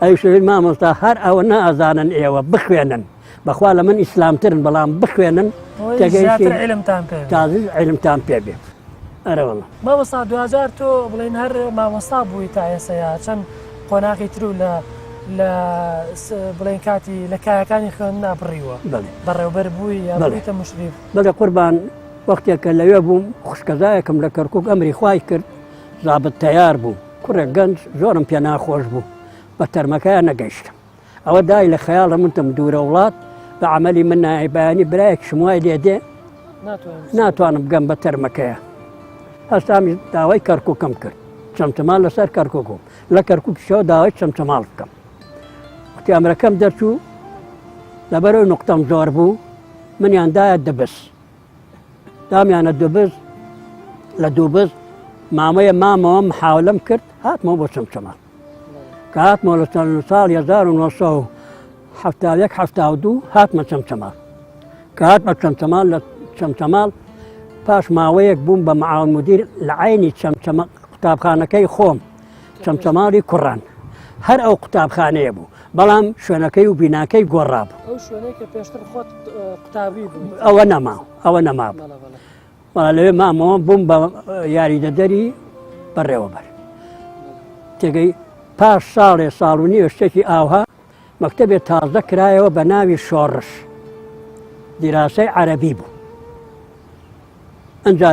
ئەو شوێن مامۆستا هەر ئەوە نازانن ئێوە بخوێنن بەخوا لە من ئیسلامترن بەڵام بخوێنن تازی علمتان پێ بێت ئەرەوەڵە مامۆستا دوجار تۆ بڵێن هەر مامۆستا بووی تا ئێسەیە چەند قۆناغی تر و لە لە بڵێن کاتی لە کایەکانی خوێندنا بڕیوە بەڕێوبەر بووی یا بڵێتە مشریف بەڵێ قوربان وەختێک کە لەوێ بووم خوشکەزایەکم لە کەرکک ئەمری خوای کرد زابت تەیار بوو کوڕێک گەنج زۆرم پێ ناخۆش بوو بە تەرمەکەیان نەگەیشتم ئەوە دای لە خەیاڵە منتم دوورە وڵات بە عملی من نایە بەیانی برایەکیشم وای لێ دێ ناتوانم بگەم بە تەرمەکەیە هەستام داوای کەرککم کرد چەمچەماڵ لەسەر کەرکک بووم لە کەرککیشەوە داوای چەمچەماڵ بکەم وتی ئەمرەکەم دەرچوو لەبەرەوەی نقطەم زۆر بوو منیان دایە دەبس دامیانە دوبز لە دوبز مامەیە مامەوە محاولەم کرد هاتمەوە بۆ چەمچەماڵ کە هاتمەوە لە چەند ساڵ 1971 72 هاتمە چەمچەماڵ کە هاتمە چەمچەماڵ لە چەمچەماڵ پاش ماوەیەک بووم بە معاون مدیر لە عینی چەمچەمە قوتابخانەکەی خۆم چەمچەماڵی کوڕان هەر ئەو قوتابخانەیە بوو بەڵام شوێنەکەی و بیناکەی گۆڕا بوو ئەو شوێنەی کە پێشتر خۆت قوتابی بووی ئەوە نەما ئەوە نەما بوو بەڵام لەوێ مامەوە بووم بە یاریدەدەری بەڕێوەبەر تێگەی پاش ساڵێ ساڵ و نیوە شتێکی ئاوها مەکتەبێ تازە کرایەوە بە ناوی شۆڕش دیراسەی عەرەبی بوو ئەجا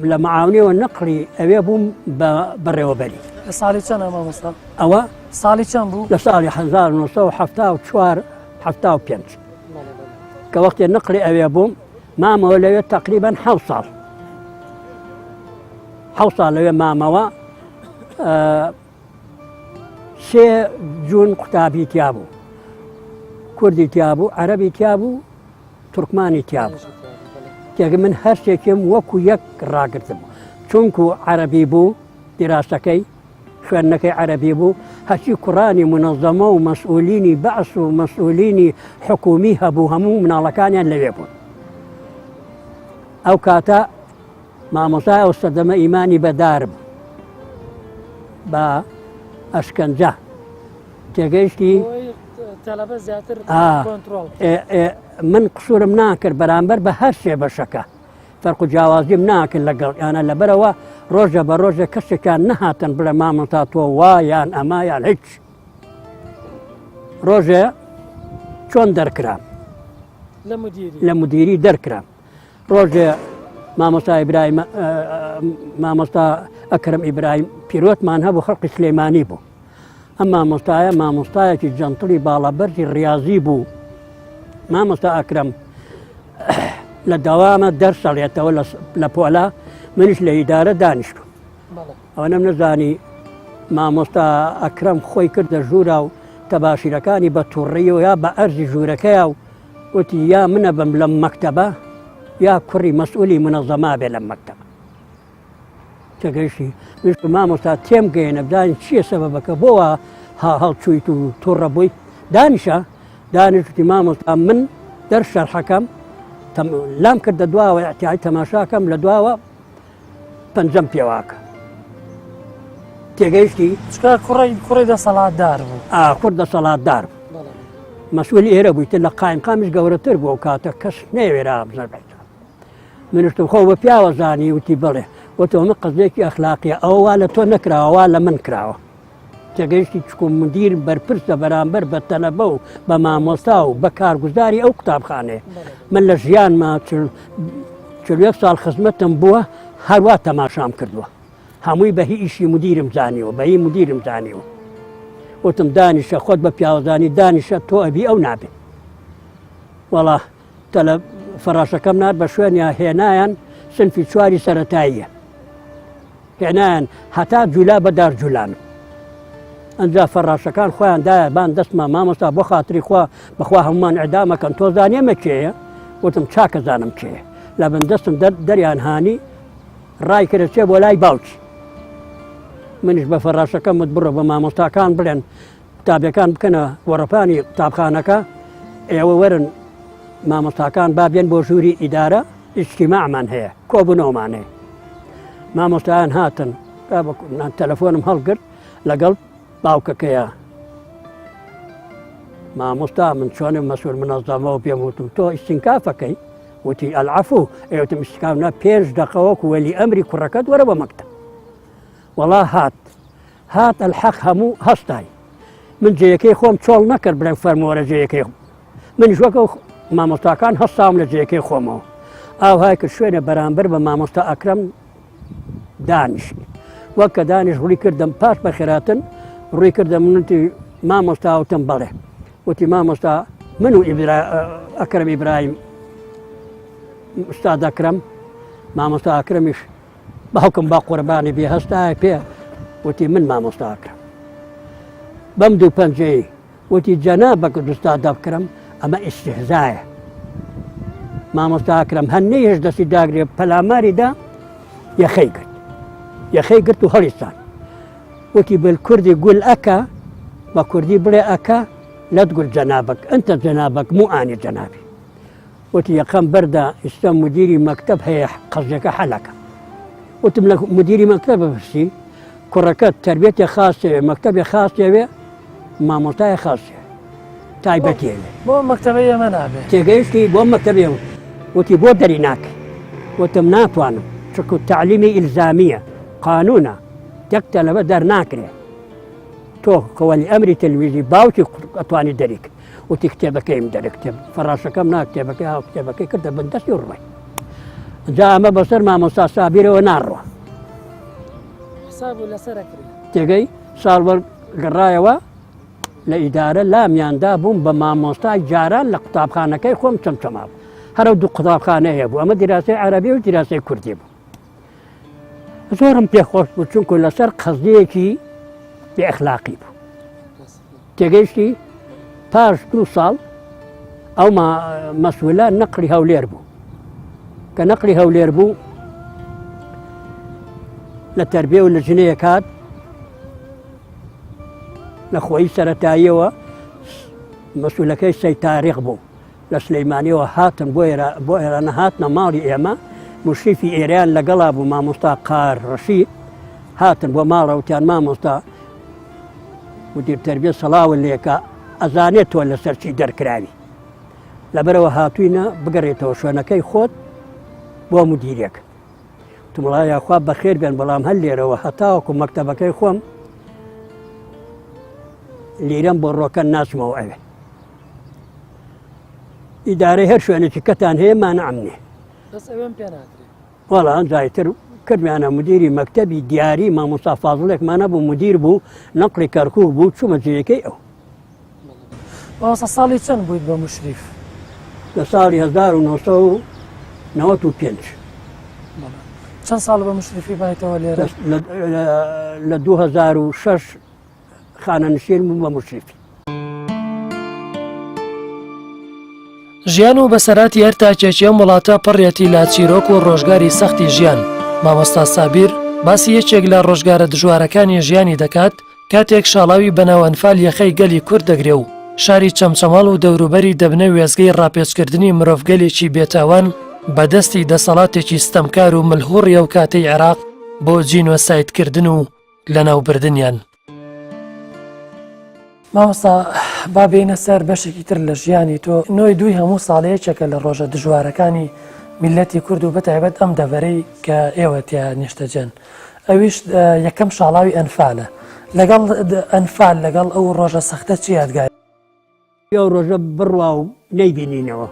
لە معاونیەوە نەقلی ئەوێ بووم بە بەڕێوەبەری. لە ساڵی چەند مامۆستا؟ ئەوە ساڵی چەند بوو؟ لە ساڵی 1974 75 کە وەختێ نەقلی ئەوێ بووم مامەوە لەوێ تقریبان حە ساڵ حە ساڵ لەوێ مامەوە سێ جوون قوتابی تیا بوو کوردی تیا بوو عەربی تیا بوو تورکمانی تیا بوو تێگە من هەر شتێکم وەکو یەک ڕاگرتبوو چونکو عەربی بوو دیراسەکەی خوێندنەکەی عەربی بوو هەرچی کوڕانی منەظەمە و مەسئولینی بەعس و مەسئولینی حکومی هەبوو هەموو مناڵەکانیان لەوێ بوون ئەو کاتە مامۆسای ئەو سەردەمە ئیمانی بەدار بوو بە ئەشکەنجە تێگەیشتی من قسوورم ناکرد بەرامبەر بە هەر سێ بەشەکە فەرق و جیاوازیم ناکرد لەگەڵ یانە لەبەرەوە ڕۆژە بە ڕۆژە کەسێکیان نەهاتن بڵێ مامۆستا تۆ وا یان ئەمە یان هیچ ڕۆژێ چۆن دەرکرام لە مدیری دەرکرام ڕۆژێ مامۆستا ئیبراهیم مامۆستا ئەکرم ئیبراهیم پیرۆتمان هەبوو خەڵقی سلێمانی بوو ئەم مامۆستایە مامۆستایەکی جەنتڵی باڵا بەرزی ڕاضی بوو. مامۆستا ئەکرەم لە دەوامە دەرسەڵێتەوە لە پۆلا منیش لە ئیدارە دانیشتم ئەوەنەم نەزانی مامۆستا ئەکرەم خۆی کردە ژوورا و تەباشیرەکانی بە تووڕیەوە یا بە ئەرزی ژوورەکەیا و وتی یا منە بم لەم مەکتەبە یا کوڕی مەسئولی منەزەما بێ لەم مەکتەبە تێگەیشتی ویست مامۆستا تێم گەیەنە بزانین چییە سەبەبەکە بۆ وا هەڵچوویت و تووڕە بووی دانیشە دانیشتی مامۆستا من دەر شەرحەکەم لام کردە دواوە احتیاج تەماشاکەم لە دواوە پەنجەم پێواکە تێگەیشتی چکە کوڕی کوڕی دەسەڵاتدار بوو ئا کوڕ دەسەڵاتدار بوو مەسئول ئێرە بوویتە لە قایمقامیش گەورەتر بوو ئەو کاتە کەس نەیەوێرا بزەربێت منشتم خۆ بە پیاوە زانی وتی بڵێ وتۆ من قەزێکی ئەخلاقیە ئەوە وا لە تۆ نەکراوە وا لە من کراوە تێگەیشتی چکو مدیر بەرپرسە بەرامبەر بە تەلەبە و بە مامۆستا و بە کارگوزاری ئەو قوتابخانەیە من لە ژیانما 41 ساڵ خزمەتم بووە هەروە تەماشام کردووە هەمووی بە هی ئیشی مدیرم زانیوە بە هی مدیرم زانیوە وتم دانیشە خۆت بە پیاوەزانی دانیشە تۆ ئەبی ئەو نابێ وەڵا تەلە فەراشەکەم نار بە شوێنیا هێنایان سنفی چواری سەتاییە هێنایان هەتا جولا بە دار جولان ئەجا فەڕاشەکان خۆیان دایە بان دەستما مامۆستا بۆ خاتری خوا بەخوا هەمومان ئەدامەکەن تۆ زانێمە کێیە وتم چاکە زانم کێیە لە بن دەستم دەریان هانی ڕای کرد چێ بۆ لای باوکی منیش بە فەڕاشەکەم وت بڕۆ بە مامۆستاکان بڵێن قوتابیەکان بکەنە گۆڕەپانی قوتابخانەکە ئێوە وەرن مامۆستاکان با بێن بۆ ژووری ئیدارە ئیجتیماعمان هەیە کۆبوونەوەمان هەیە مامۆستایان هاتن تەلەفۆنم هەڵگرت لەگەڵ باوکەکەیە مامۆستا من چۆنم مەسوور منەزەمەوە پێم وتم تۆ ئیستینکافەکەی وتی ئەلعەفو ئێوتم ئیستیکاف نا پێنج دەقە وەکو وەلی ئەمری کوڕەکەت وەرە بۆ مەکتەب وەڵا هات هات الحەق هەموو هەستای من جێیەکەی خۆم چۆڵ نەکرد بڵێم فەرمووەرە جێیەکەی خۆم منیش وەکە مامۆستاکان هەستاوم لە جێیەکەی خۆمەوە ئاوهای کرد شوێنە بەرامبەر بە مامۆستا ئەکرەم دانیشت وەک کە دانیش ڕووی کردم پاش بەخێراتن ڕووی کردم منتی مامۆستا وتم بەڵێ وتی مامۆستا من و ئەکرەم ئیبراهیم ئوستاد ئەکرەم مامۆستا ئەکرەمیش باوکم با قوربانی بێ هەستایە پێ وتی من مامۆستا ئەکرەم بەم دوو پەنجەی وتی جەنابەک دوستا دەبکرم ئەمە ئیستهزایە مامۆستا ئەکرەم هەر نەیهێشت دەستی داگرێ پەلاماری دا یەخەی گرت یەخەی گرت و هەڵیستان وتی بالکوردی گول ئەکە بە کوردی بڵێ ئەکە لەت گول جەنابەک ئەنتە جەنابەک مو ئانی جەنابی وتی یەکەم بەردە ئیستا مدیری مەکتەب هەیە قەزیەکە حەلەکە وتم لە مدیری مەکتەب بپرسی کوڕەکەت تربیەتی خاص دەوێ مەکتەبی خاص دەوێ مامۆستای خاص دەوێ تایبەتی ئەوێ بۆ مەکتەبە ئێمە نابێ تێگەیشتی بۆ مەکتەبێ وتی بۆ دەری ناکەی وتم ناتوانم چونکو تەعلیمی ئیلزامیە قانونە یەک تەلەبە دەرناکرێ تۆ کە وەلی ئەمری تەلویزی باوکی ئەتوانی دەریک وتی کتێبەکەیم دەرێ کتێب فەڕاشەکەم نا کتێبەکەی هاو کتێبەکەی کردە بن دەستی و ڕۆی جا ئەمە بەسەر مامۆستا سابیرەوە ناڕوە حساب لەسەر ئەکرێ تێگەی ساڵ وەر گەڕایەوە لە ئیدارە لامیاندا بووم بە مامۆستای جاران لە قوتابخانەکەی خۆم چەمچەماڵ هەرە دوو قوتابخانە هەیە بوو ئەمە دیراسەی عەرەبی و دیراسەی کوردی بوو زۆرم پێخۆش بوو چونکو لەسەر قەزیەکی بێ ئەخلاقی بوو تێگەیشتی پاش دوو ساڵ ئەو مەسولە نەقلی هەولێر بوو کە نەقلی هەولێر بوو لە تەربێ و لە ژنەیە کات لە خۆی سەتاییەوە مەسولەکەی سەی تاریخ بوو لە سلەیمانیەوە هاتن بۆ ئێرە بۆ ئێرانە هاتنە ماڵی ئێمە مشریفی ئێران لەگەڵا بوو مامۆستا قار ڕەشید هاتن بۆ ماڵە وتیان مامۆستا مدیر تربیە سەڵاوە لێکە ئەزانێت تۆ لەسەر چی دەرکراوی لەبەرەوە هاتوینە بگەڕێتەوە شوێنەکەی خۆت بۆ مدیرێک تمڵا یاخوا بەخێر بێن بەڵام هەر لێرەوە هەتاوەکو مەکتەبەکەی خۆم لیرەم بۆ ڕۆکە ناچمەوە ئەوێ ئیدارەی هەر شوێنێکی کەتان هەیە مانعم نییە بەس ئەوێم پێ ناکرێ وەڵا ئەنجای تر کردمیانە مدیری مەکتەبی دیاری مامۆستا فازڵێکمان هەبوو مدیر بوو نەقلی کەرکوک بوو چوومە جێیەکەی ئەو. مامۆستا ساڵی چەند بوویت بە موشریف؟ لە ساڵی 1995. چەند ساڵ بە مشرفی مایتەوە لێرە؟ لە 2006 خانەنشین بووم بە مشرفی. ژیان و بەسەراتی هەر تاکێکی ئەم وڵاتە پڕیەتی لە چیرۆک و ڕۆژگاری سەختی ژیان، مامۆستا سابیر باسی یەکێک لە ڕۆژگارە دژوارەکانی ژیانی دەکات کاتێک شاڵاوی بەناو ئەنفال یەخەی گەلی کورد دەگرێ و شاری چەمچەماڵ و دەوروبەری دەبنە وێستگەی ڕاپێچکردنی مرۆڤگەلێکی بێتاوان بە دەستی دەسەڵاتێکی ستەمکار و ملهوڕی ئەوکاتەی عێراق بۆ جینۆسایدکردن و لەناوبردنیان. مامۆستا با بێینە سەر بەشێکی تر لە ژیانی تۆ نۆی دووی هەموو ساڵێ یەکێکە لە ڕۆژە دژوارەکانی میللەتی کورد و بەتایبەت ئەم دەڤەرەی کە ئێوە تیا نیشتەجێن ئەویش یەکەم شاڵاوی ئەنفالە لەگەڵ ئەنفال لەگەڵ ئەو ڕۆژە سەختە چی یادگاری ئەو ڕۆژە بڕوا و نەیبینینەوە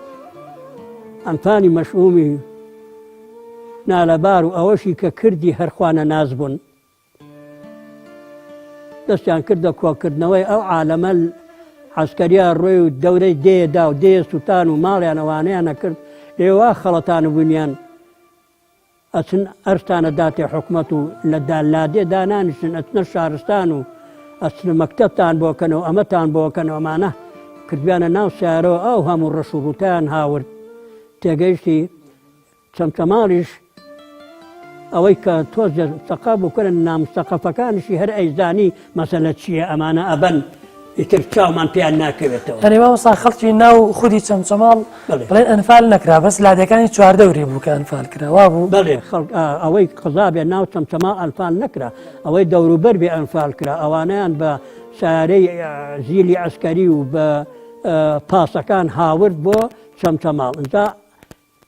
ئەنفالی مەشئومی نالەبار و ئەوەشی کە کردی هەرخوانە ناز بوون دەستیان کردە کۆکردنەوەی ئەو عالەمە عەسکەریە ڕۆی و دەورەی دێ دا و دێ سوتان و ماڵیان ئەوانەیان ئەکرد ئێوە خەڵەتانبوونیان ئەچن ئەرزتانە داتێ حکومەت و لە لادێ دانانیشن ئەچنە شارستان و ئەچنە مەکتەبتان بۆ کەنەوە ئەمەتان بۆ کەنەوە ئەمانە کردویانە ناو سیارەوە ئەو هەموو ڕەش و ڕووتیان هاورد تێگەیشتی چەمچەماڵیش ئەوەی کە تۆزێ سەقا بوو کورە نامسەقەفەکانیشی هەر ئەیزانی مەسەلە چییە ئەمانە ئەبەن ئیتر چاومان پێیان ناکەوێتەوە. یانی مامۆستا خەڵکی ناو خودی چەمچەماڵ بڵێن ئەنفال نەکرا بەس لادێکانی چواردەوری بوو کە ئەنفال کرا وابوو؟ بەڵێ خەڵک ئەوەی قەزا بێ ناو چەمچەماڵ ئەنفال نەکرا ئەوەی دەوروبەر بێ ئەنفال کرا ئەوانەیان بە سارەی زیلی عەسکەری و بە پاسەکان هاورد بۆ چەمچەماڵ ئینجا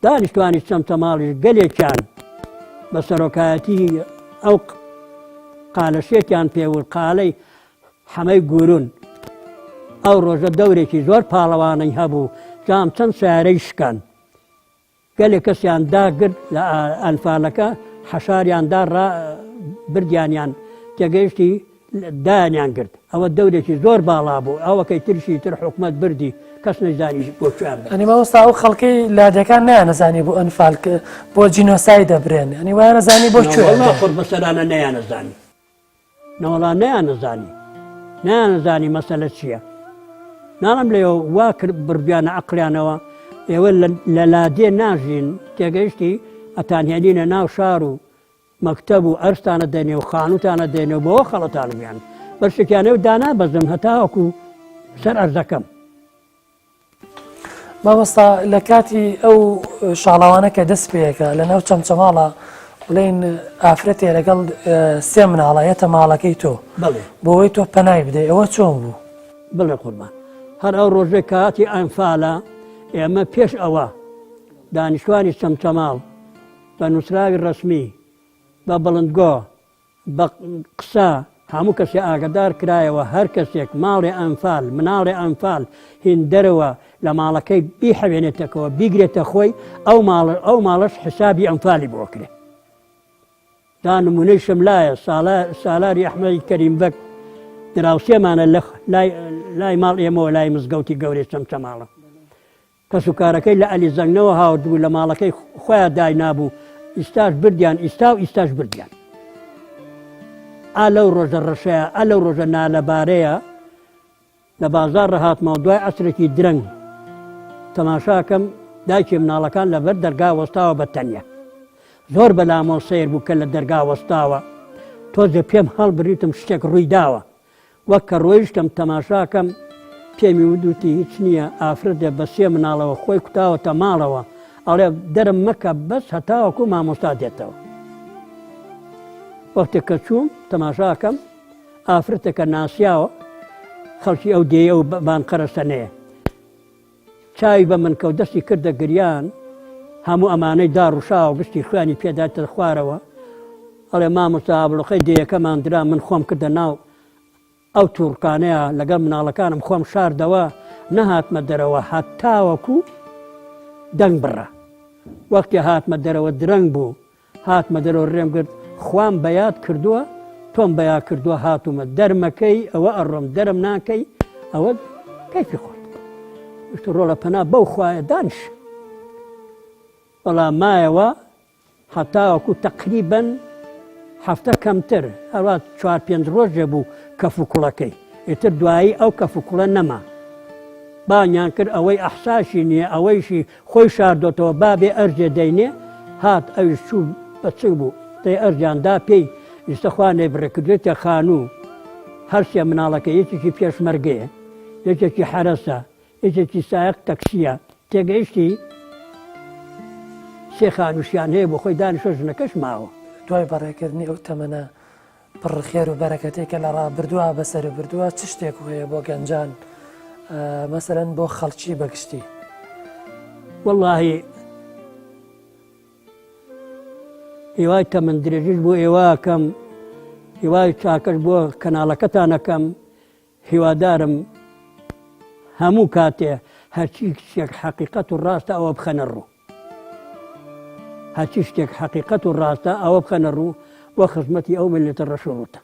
دانیشتوانی چەمچەماڵیش گەلێکیان بە سەرۆکایەتی ئەو قالەشێتیان پێوت قالەی حەمەی گورون ئەو ڕۆژە دەورێکی زۆر پاڵەوانەی هەبوو جام چەند سیارەی شکان گەلێک کەسیان داگرت لە ئەنفالەکە حەشاریان دا بردیانیان تێگەیشتی دایانیان گرت ئەوە دەورێکی زۆر باڵا بوو ئەوەکەی ترشی تر حکومەت بردی کەس نەیزانی بۆ کوێیان برد. یانی مامۆستا ئەو خەڵکەی لادێکان نەیانەزانی بۆ ئەنفال بۆ جینۆساید دەبرێن یانی وایانەزانی بۆ کوێ نەوەڵا قوربەسەرانە نەیانەزانی نەوەڵا نەیانەزانی نەیانەزانی مەسەلە چییە ناڵم لێ وا کرد بردیانە عەقڵیانەوە ئێوە لە لادێ ناژین تێگەیشتی ئەتانهێنینە ناو شار و مەکتەب و ئەرزتانە دەنێ و خانووتانە دێنێ و بەوە خەڵەتانمیان بەشێکیانە و دانابەزم هەتاوەکو سەر ئەرزەکەم. مامۆستا لە کاتی ئەو شاڵاوانە کە دەست پێەکە لە ناو چەمچەماڵە بڵێن ئافرەتێ لەگەڵ سێ مناڵە یەتە ماڵەکەی تۆ بۆەوەی تۆ پەنای بدەی ئەوە چۆن بوو؟ بڵێ قوربان هەر ئەو ڕۆژێک کاتی ئەنفالە ئێمە پێش ئەوە دانیشتوانی چەمچەماڵ بە نووسراوی ڕەسمی، بە بڵندگۆ، بە قسە هەموو کەسێ ئاگەدار کرایەوە هەر کەسێک ماڵێ ئەنفال، مناڵێ ئەنفال هین دەرەوە لە ماڵەکەی بیحەوێنێتەکەوە بیگرێتە خۆی ئەو ماڵ ئەو ماڵەش حسابی ئەنفالی بۆ کرێ. دا نمونەیشم لایە سالاری ئەحمەدی کەریم بەگ دراوسێمانە لە لای لای ماڵ ئێمەوە لای مزگەوتی گەورەی چەمچەماڵە. کەسوکارەکەی لە ئەلیزەنگنەوە هاوردبوو لە ماڵەکەی خۆیان داینابوو ئیستاش بردیان ئیستا و ئیستاش بردیان ئا لەو ڕۆژە ڕەشەیە ئا لەو ڕۆژە نالەبارەیە لە بازاڕ ڕەهاتمەوە دوای عەسرێکی درەنگ تەماشاکەم دایکی مناڵەکان لەبەر دەرگا وەستاوە بە تەنیا زۆر بەلامەوە سەیر بوو کە لە دەرگا وەستاوە تۆزێ پێم هەڵبریتم شتێک ڕووی داوە وەک کە ڕۆیشتم تەماشاکەم پێمی وت وتی هیچ نییە ئافرەتێ بە سێ مناڵەوە خۆی کوتاوەتە ماڵەوە ئەڵێ دەرم مەکە بەس هەتاوەکو مامۆستا دێتەوە وەختێک کە چووم تەماشاکەم ئافرەتێکە ناسیاوە خەڵکی ئەو دێیە و بانقەرەسەنەیە چاوی بە من کەوت دەستی کردە گریان هەموو ئەمانەی داڕوشاوە گشتی خوێنی پێداتە خوارەوە ئەڵێ مامۆستا ئابڵوقەی دێیەکەمان درا من خۆم کردە ناو ئەو توڕکانەیە لەگەڵ مناڵەکانم خۆم شاردەوە نەهاتمە دەرەوە هەتاوەکو دەنگ بڕە وەختی هاتمە دەرەوە درەنگ بوو هاتمە دەرەوە ڕێم گرت خوام بەیاد کردووە تۆم بەیا کردووە هاتوومە دەرمەکەی ئەوە ئەڕۆم دەرم ناکەی ئەوە کەیفی خۆت. وتی ڕۆڵە پەنا بەو خوایە دانیش. بەڵام مایەوە هەتاوەکو تەقریبەن هەفتە کەمتر هەروا چوار پێنج ڕۆژێ بوو کەف و کوڵەکەی ئیتر دوایی ئەو کەف و کوڵە نەما بانگیان کرد ئەوەی ئەحساشی نییە ئەوەیشی خۆی شاردۆتەوە با بێ ئەرزێ دەینێ هات ئەویش چوو بە چنگ بوو دەی ئەرزیان دا پێی ئیستە خوا نەیبڕێ کردوێتە خانوو هەرسێ مناڵەکە یەکێکی پێشمەرگەیە یەکێکی حەرەسە یەکێکی سایەق تەکسیە تێگەیشتی؟ سێ خانوشیان هەیە بۆ خۆی دانیشتوە ژنەکەش ماوە. دوای بەڕێکردنی ئەو تەمەنە پڕ خێر و بەرەکەتەی کە لە ڕابردووە بەسەر بردووە چ شتێک هەیە بۆ گەنجان مەسەلەن بۆ خەڵکی بەگشتی؟ وەڵاهی هیوای تەمەن درێژیش بۆ ئێوە ئەکەم هیوای چاکەش بۆ کەناڵەکەتان ئەکەم هیوادارم هەموو کاتێ هەرچی شتێک حەقیقەت و ڕاستە ئەوە بخەنە ڕوو هەرچی شتێک حەقیقەت و ڕاستە ئەوە بخەنە ڕوو بۆ خزمەتی ئەو میللەتە ڕەش و ڕووتە.